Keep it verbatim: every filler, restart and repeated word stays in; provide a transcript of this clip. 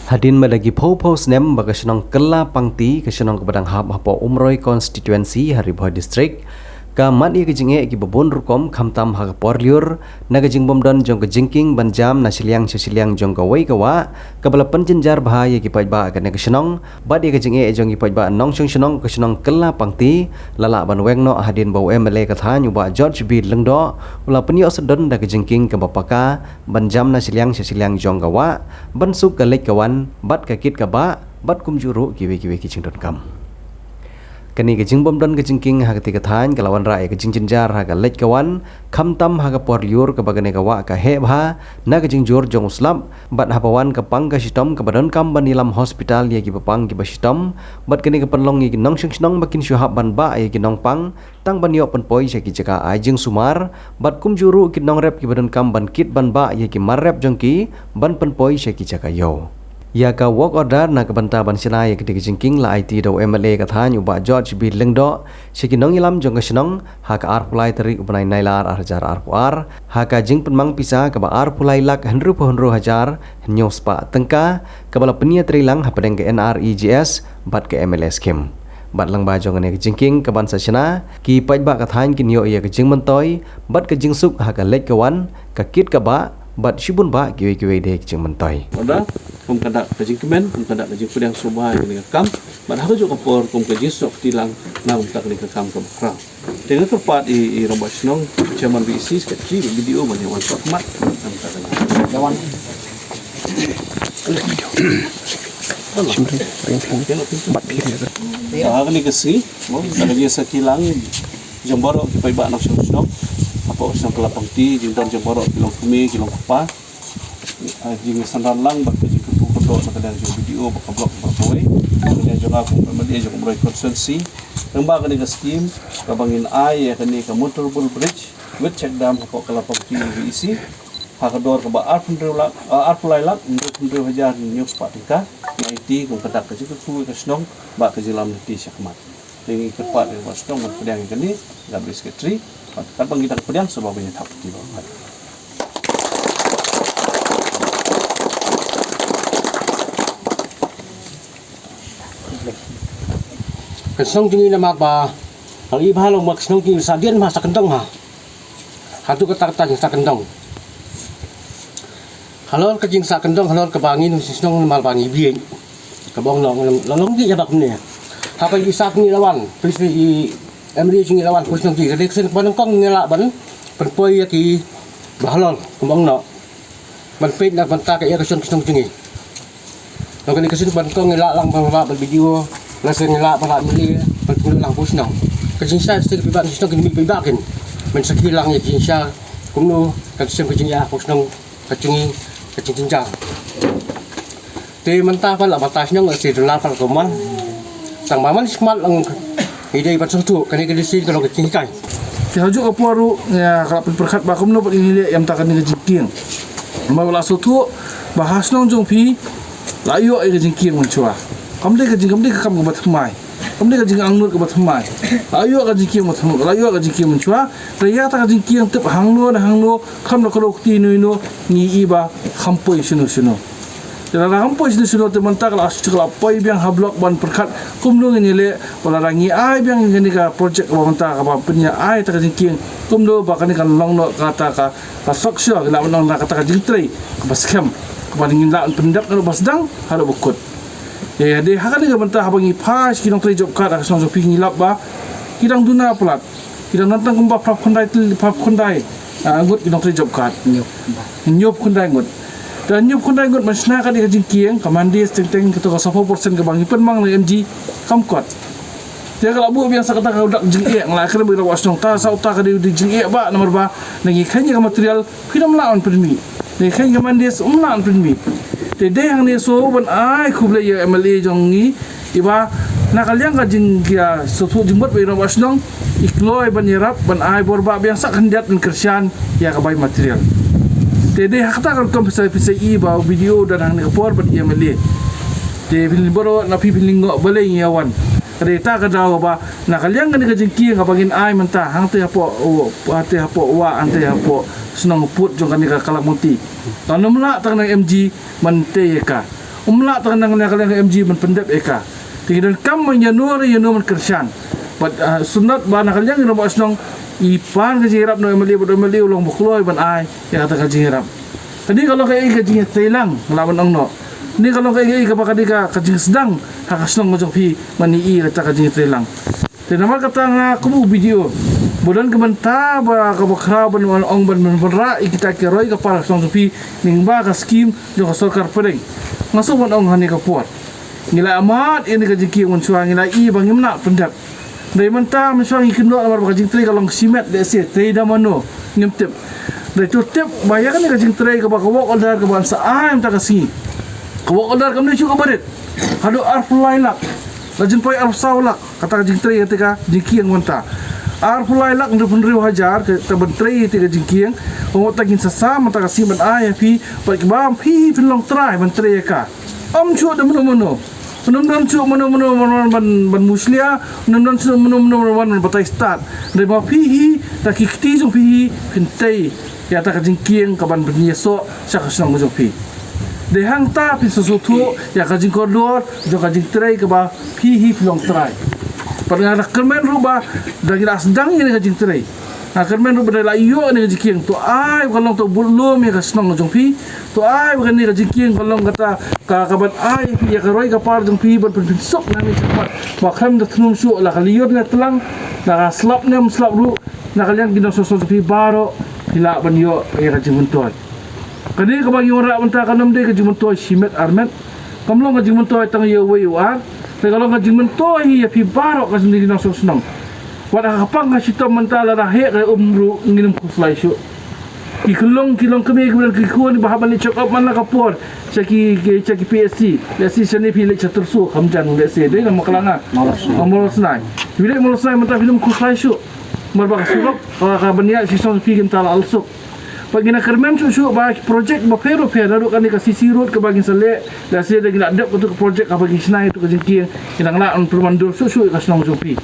Hadien ba da ki phew phew snem ba ka shnong Kyllapangti, ka shnong kaba dang hap hapoh Umroi constituency ha Ri Bhoi District, ka mad ïa ka jingeh kiba bun rukom khamtam ha ka por lyiur na ka jingbymdon jong ka jingkieng ban jam na shiliang sha shiliang jong kawei ka wah, kaba la pynjynjar bha ïa ki paidbah kane ka shnong bad ïa ka jingeh jong ki paidbah nongshong shnong ka shnong Kyllapangti, la lah ban weng noh hadien ba u M L A ka thaiñ u Bah George B Lyngdoh u la pynïoh sdang da ka jingkieng kaba paka ban jam na shiliang sha shiliang jong ka wah, ban suk ka leit ka wan bad ka kit ka bah bad kumjuh ruh kiwei kiwei ki jingdonkam. Kane ka jingbymdon ka jingkieng ha katei ka thaiñ ka la wanrah ïa ka jingjynjar ha ka leit ka wan khamtam ha ka por lyiur kaba kane ka wah ka heh bha na ka jingjur jong u slap bad haba wan ka pang ka shitom kaba donkam ban ïalam hospital ïa kiba pang kiba shitom bad kane ka pynlong ïa ki nongshong shnong ba kin shu hap ban bah ïa ki nongpang tang ban ïoh pynpoi sha ki jaka ai jingsumar bad kumjuh ruh ki nongrep kiba donkam ban kit ban bah ïa ki mar rep jong ki ban pynpoi sha ki jaka ïew. Ïa ka work order na ka bynta ban shna ïa katei ka jingkieng la aiti da u M L A ka thaiñ u Bah George B Lyngdoh sha ki nongïalam jong ka shnong ha ka arphew lai tarik u bnai Nailar ar hajar arphew ar ha ka jingpynmang pisa kaba arphew lai lak hynriewphew hynriew hajar hynñiew spah tyngka kaba la pynïatreilang hapdeng ka N R E G S bad ka M L A scheme. Bad lyngba jong kane ka jingkieng kaban sa shna, ki paidbah ka thaiñ kin ïoh ïa ka jingmyntoi bad ka jingsuk ha ka leit ka wan, ka kit ka bah bad shibun bah kiwei kiwei de ki jingmyntoi. Order, kum ka dak ka jingkmen, kum ka dak ka jingpdiang sngewbha ïa kane ka kam, bad ha kajuh ka por kum ka jingsuk kti lang na bynta kane ka kam kaba khraw. Te nga kyrpad ïa i Rangbah Shnong, Chairman V E C, Secretary, B D O ban ïa wan sah khmat. Ïa wan. Shim ri, ring shim ri. Bad phi ri. Ah, kane ka sngi, mo, ka jingïasakhi lang jong baroh ki paidbah nongshong shnong. Hapoh shnong Kyllapangti, jingdon jong baroh ki longkmie, ki longkpa. Ah, jingïasynran lang bad ka jingkyrkhu kyrdoh na ka liang jong B D O bad ka block bad kawei. Na ka liang jong nga kum M L A jong Umroi constituency. Lyngba kane ka scheme kaba ngin ai ïa kane ka motorable bridge with check dam hapoh Kyllapangti V E C ha ka dor kaba arphew hynriew lak, ah, arphew lai lak hynriew hynriew hajar hynñiew spah tyngka. Nga aiti kum ka dak ka jingkyrkhu ïa ka shnong bad ka jingïalam lynti shakhmat. Te ngi kyrpad ïa ka shnong ban pdiang ïa kane, ka secretary, bad katba ngi dang pdiang sngewbha ban ïa thap kti bad. Ka shnong jong ngi namar ba, ka i ba halor ba ka shnong jong ngi sa dien ma sa kyndong ha. Haduh kata kata jingsa kyndong. Halor ka jingsa kyndong halor kaba ngi nong shnong namar ba ngi bieit. Kaba ong long long long ngi ïa ba kumne. Haba i sa ngi la wan, plis i M D A jong ngi la wan, plis nong ji. Ka dei ka sien ba nyngkong ngi la ban pynpoi ïa ki ba halor kaba ong noh. Ban peit na bynta ka ïa ka shnong ka shnong jong ngi. Nong kane ka sien ba nyngkong ngi lah lang ban rah ban video, la sien ngi lah ban rah mili ban pynlut lang pus nong. Ka jingshai sien ka pynbah shnong kane mih pynbah kin. Ban sakhi lang ïa ka jingshai kumno ka sien ka jingïa pus nong ka jong ngi ka jingjynjar. Te mynta pat la batai shnong la sien la pat ka man. Tang ba man shmat lang ngi dei ban sngewthuh kane ka dei sien ka long ka jinghikai. Te ha kajuh ka por ruh nga ka la pynpyrkhat ba kumno pat ngi leh ïa mynta kane ka jingkieng. Namar ba la sngewthuh ba ha shnong jong phi la ïoh ïa ka jingkieng mynshuwa. Kam dei ka jing, kam dei ka kam kaba thymmai. Kam dei ka jingangnud kaba thymmai. La ïoh ka jingkieng mynshuwa, la ïoh ka jingkieng mynshuwa. Te ïa kata ka jingkieng tip hangno ne hangno, kham da ka rok ti no ino, ngi i ba kham poi shano shano. Te lada kham poi shano shano te mynta ka la, ka la poi biang ha block ban pyrkhat kumno ngin ïaleh, ba lada ngi ai biang ïa kane ka project kaba mynta kaba pynïa ai ta ka jingkieng, kumno ba kane kan long noh kata ka, ka structure, ngi lah ban ong na kata ka jingtrei kaba skhem, kaba ngin lah ban pyndep na ba sdang haduh ba kut. Ïa, ïa, dei ha kane ka bynta haba ngi phai sha ki nongtrei job card ha ka shnong jong phi ngi lap ba ki dang duna palat. Ki dang nang tang kumba phra khyndai, phra khyndai, ah, ngut ki nongtrei job card. Hynñiew khyndai ngut. Te hynñiew khyndai ngut ban shna kat ïa ka jingkieng, ka mande teng teng kato ka sawphew percent kaba ngi pynmang na M G kam kot. Te ka la buh biang sa kata ka dak jingeh, nga la kren bad i rangbah shnong, ta sa uta ka dei u dei jingeh ba namar ba ngi kheiñ ïa ka material, phin ym lah ban pynmih. Ngi kheiñ ka mande sa ym lah ban pynmih. Te dei hangne so ban ai khublei ïa u M L A jong ngi, iba na ka liang ka jingïasngewthuh jingmut bad i rangbah shnong, i kloi ban ïarap ban ai bor ba biang sa khyndiat ban kyrshan ïa ka bai material. Te dei ha kata ka rukom phi sa, phi sa i ba u B D O u don hangne ka por bad i M L A. Te phin lyngngoh, na phi phin lyngngoh balei ngi ïa wan. Ka dei ta ka daw ba na ka liang kane ka jingkieng kaba ngin ai mynta hangtei hapoh, hangtei hapoh wah, hangtei hapoh shnong pud jong kane ka Kyllapangti. Kan ym lah tang na M G ban tei ïa ka. Um lah tang na ka liang ka M G ban pyndep ïa ka. Te ngi donkam ban ïa no re ïa no ban kyrshan. Bad, ah, sngewthuh ba na ka liang jong ka shnong i pan ka jingïarap na u M L A bad u M L A u long ba kloi ban ai ïa kata ka jingïarap. Kane ka long kaei ka jingïatreilang, nga lah ban ong noh. Kane ka long kaei kaba ka dei ka, ka jingsdang ha ka shnong ka jong phi ban ïohi ïa kata ka jingïatreilang. Te namar kata nga kum u B D O ba don ka bynta ba kaba khraw ban ong ban, ban wanrah ïa kita ki roi ka par ka shnong jong phi lyngba ka skim jong ka sorkar pdeng. Nga shu ban ong ha kane ka por, ngi la amat ïa kane ka jingkieng mynshuwa, ngi la ïohi ba ngim lah pyndep. Hynrei mynta mynshuwa ngi kynnoh namar ba ka jingtrei ka long shimet, lehse trei da mano ngim tip. Hynrei to tip ba ïa kane ka jingtrei kaba ka work order kaba yn sa ai mynta ka sngi, ka work order kam dei shuh kaba rit. Haduh arphew lai lak, la jin poi arphew saw lak kata ka jingtrei kata ka jingkieng mynta. Arphew lai lak hynriew hynriew hajar kata ban trei kata ka jingkieng. Ong mynta kin sa sam mynta ka sngi ban ai ïa phi, bad kaba phi phin long trai ban trei ïa ka. Ym shuh da mano mano. Ym don shuh mano mano ban, ban, ban mushlia, ym don shuh mano mano ban, ban batai stad. Hynrei ba phi hi da ki kti jong phi hi phin tei ïa kata ka jingkieng kaban pynïasoh sha ka shnong jong phi. Dei hangta phin sa sngewthuh ïa ka jingkordor jong ka jingtrei kaba phi hi phi long trai. Bad nga da kyrmen ruh ba da ngi la sdang ïa kane ka jingtrei, nga kyrmen ruh ba da la ïoh ïa kane ka jingkieng, to ai ba ka long to budlum ïa ka shnong jong phi. To ai ba kane ka jingkieng ka long kata ka, kaban ai ïa ka roi ka par jong phi ban pynpynsuk nangne shakhmat ba khlem da thnum shuh, la ka lyiur ne tlang, la ka slap ne ym slap ruh, na ka liang ki nongshong shnong jong phi baroh phi lah ban ïoh ïa ka jingmyntoi. Kane kaba ngi wanrah mynta kam dei ka jingmyntoi shimet armet. Kam long ka jingmyntoi tang ïa uwei u ar, hynrei ka long ka jingmyntoi ïa phi baroh ka jingdei ki nongshong shnong. Wat ha ka pang ka shitom mynta lada heh ka um ruh ngin ym khuslai shuh. Ki khyllung ki longkmie kiba don ki khun ba hap ban leit check up man la ka por sha ki, ki, sha ki P H C. Lehse shane phi leit sha Tyrso, Khamjan, lehse dei na Maklang, ah, Mawlasnai. Phi leit Mawlasnai mynta phin ym khuslai shuh. Namar ba ka surok, ka, ka bniah shisha phi, ki mynta la al suk. Bad ngi na kyrmen shuh shuh ba ki projek bapher bapher, naduh kane ka C C road kaba ngin sa leh, lehse da ngin la dep katu ka projek kaba ngin shna ïa katu ka jingkieng, ngin nang lah ban pynwandur shuh shuh ïa ka shnong jong phi.